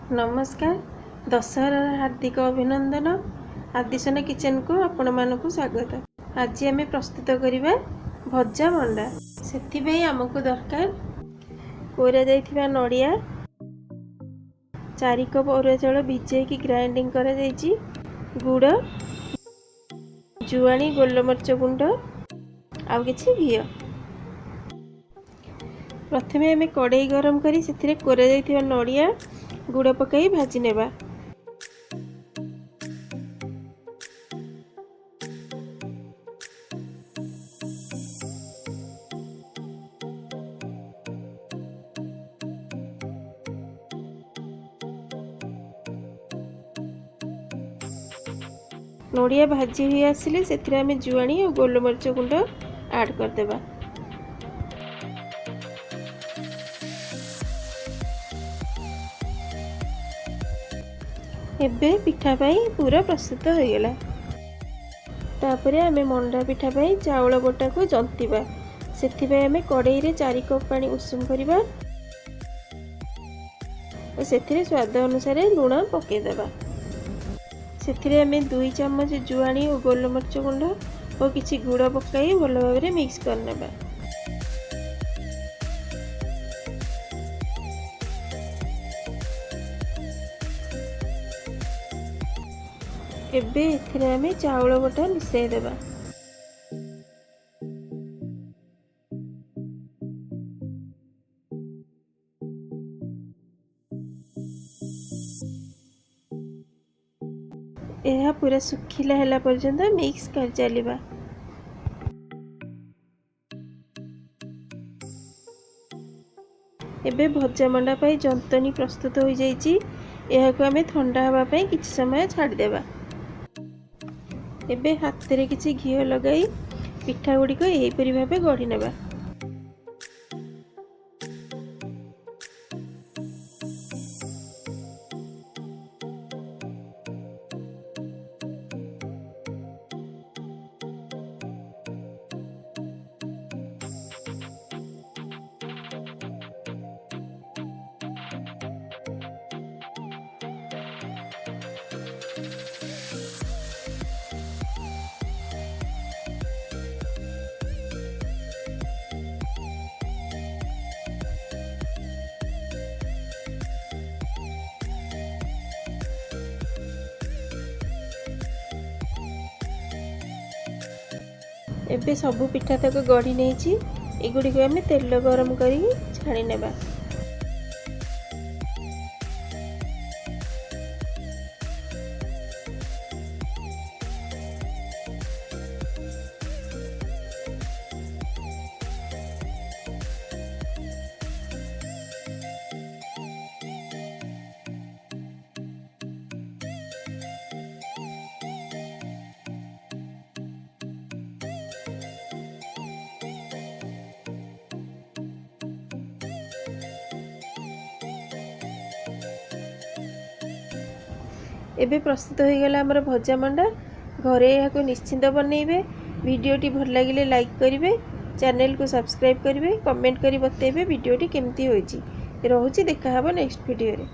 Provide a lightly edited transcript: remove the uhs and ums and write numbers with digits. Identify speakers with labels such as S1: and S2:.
S1: ନମସ୍କାର, ଦଶହରାର ହାର୍ଦ୍ଦିକ ଅଭିନନ୍ଦନ। ଆଦିସନ କିଚେନକୁ ଆପଣମାନଙ୍କୁ ସ୍ୱାଗତ। ଆଜି ଆମେ ପ୍ରସ୍ତୁତ କରିବା ଭଜା ମଣ୍ଡା। ସେଥିପାଇଁ ଆମକୁ ଦରକାର କୋରା ଯାଇଥିବା ନଡ଼ିଆ, 4 କପ୍ ଅରୁଆ ଚାଉଳ ଭିଜେଇକି ଗ୍ରାଇଣ୍ଡିଙ୍ଗ କରାଯାଇଛି, ଗୁଡ଼, ଜୁଆଣି, ଗୋଲମରିଚ ଗୁଣ୍ଡ ଆଉ କିଛି ଘିଅ। ପ୍ରଥମେ ଆମେ କଡ଼େଇ ଗରମ କରି ସେଥିରେ କୋରା ଯାଇଥିବା ନଡ଼ିଆ, ଗୁଡ଼ ପକାଇ ଭାଜି ନେବା। ନଡ଼ିଆ ଭାଜି ହୋଇ ଆସିଲେ ସେଥିରେ ଆମେ ଜୁଆଣି ଆଉ ଗୋଲମରିଚ ଗୁଣ୍ଡ ଆଡ଼୍ କରିଦେବା। ଏବେ ପିଠା ପାଇଁ ପୁର ପ୍ରସ୍ତୁତ ହୋଇଗଲା। ତାପରେ ଆମେ ମଣ୍ଡା ପିଠା ପାଇଁ ଚାଉଳ ବଟାକୁ ଜନ୍ତିବା। ସେଥିପାଇଁ ଆମେ କଡ଼େଇରେ 4 କପ୍ ପାଣି ଉଷୁମ କରିବା ଓ ସେଥିରେ ସ୍ୱାଦ ଅନୁସାରେ ଲୁଣ ପକାଇଦେବା। ସେଥିରେ ଆମେ 2 ଚାମଚ ଜୁଆଣି ଓ ଗୋଲମରିଚ ଗୁଣ୍ଡ ଓ କିଛି ଗୁଡ଼ ପକାଇ ଭଲ ଭାବରେ ମିକ୍ସ କରିନେବା। ଏବେ ଏଥିରେ ଆମେ ଚାଉଳ ବଟା ମିଶାଇ ଦେବା। ଏହା ପୁରା ଶୁଖିଲା ହେଲା ପର୍ଯ୍ୟନ୍ତ ମିକ୍ସ କରି ଚାଲିବା। ଏବେ ଭଜା ମଣ୍ଡା ପାଇଁ ଯନ୍ତଣୀ ପ୍ରସ୍ତୁତ ହୋଇଯାଇଛି। ଏହାକୁ ଆମେ ଥଣ୍ଡା ହେବା ପାଇଁ କିଛି ସମୟ ଛାଡ଼ିଦେବା। ଏବେ ହାତରେ କିଛି ଘିଅ ଲଗାଇ ପିଠା ଗୁଡ଼ିକ ଏହିପରି ଭାବେ ଗଢ଼ି ନେବା। ଏବେ ସବୁ ପିଠା ତକ ଗଢ଼ି ନେଇଛି। ଏଗୁଡ଼ିକୁ ଆମେ ତେଲ ଗରମ କରିକି ଛାଣି ନେବା। ଏବେ ପ୍ରସ୍ତୁତ ହୋଇଗଲା ଆମର ଭଜା ମଣ୍ଡା। ଘରେ ଏହାକୁ ନିଶ୍ଚିନ୍ତ ବନେଇବେ। ଭିଡ଼ିଓଟି ଭଲ ଲାଗିଲେ ଲାଇକ୍ କରିବେ, ଚ୍ୟାନେଲକୁ ସବସ୍କ୍ରାଇବ୍ କରିବେ, କମେଣ୍ଟ କରି ବତେଇବେ ଭିଡ଼ିଓଟି କେମିତି ହୋଇଛି। ରହୁଛି, ଦେଖାହେବ ନେକ୍ସଟ ଭିଡ଼ିଓରେ।